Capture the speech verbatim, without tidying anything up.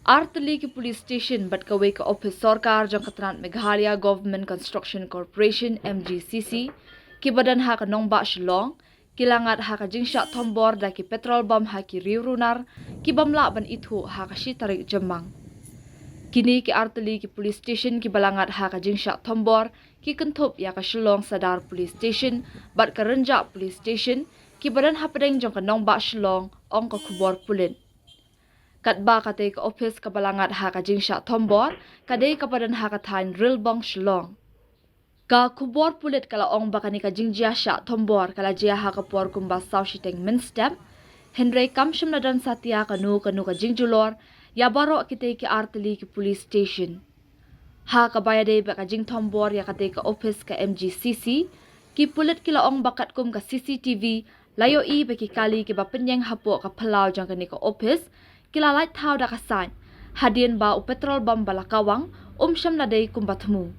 Artylli ki police station bad kawei ka ophis sorkar jong ka tnat Meghalaya Government Construction Corporation, M G C C, kiba don ha ka nongbah Shillong, ki la ngat ha ka jingshah thombor da ki petrol bomb ha ki riew runar, ki bym lah ban ithuh ha ka shi tarik Jymmang. Kine ki artylli ki police station kiba la ngat ha ka jingshah thombor, ki kynthup ïa ka Shillong Sadar Police Station bad ka Rynjah Police Station, kiba don hapdeng jong ka nongbah Shillong, ong ka khubor pulit. Katba katei ka ophis kaba la ngat ha ka jingshah thombor, ka dei kaba don ha ka thaiñ Rilbong, Shillong. Ka khubor pulit ka la ong ba kane ka jingjia shah thombor ka la jia ha ka por kumba saw shiteng mynstep, hynrei kam shym la don satia kano kano ka jingjulor ïa baroh kitei ki artylli ki police station. Ha kaba ïadei bad ka jingthombor ïa katei ka ophis ka M G C C, ki pulit ki la ong ba katkum ka C C T V la ïohi ba ki kali kiba pynïeng hapoh ka phyllaw jong kane ka ophis ki la lait thaw da ka sait, hadien ba u petrol bomb ba la kawang um shym la dei kumba thmu.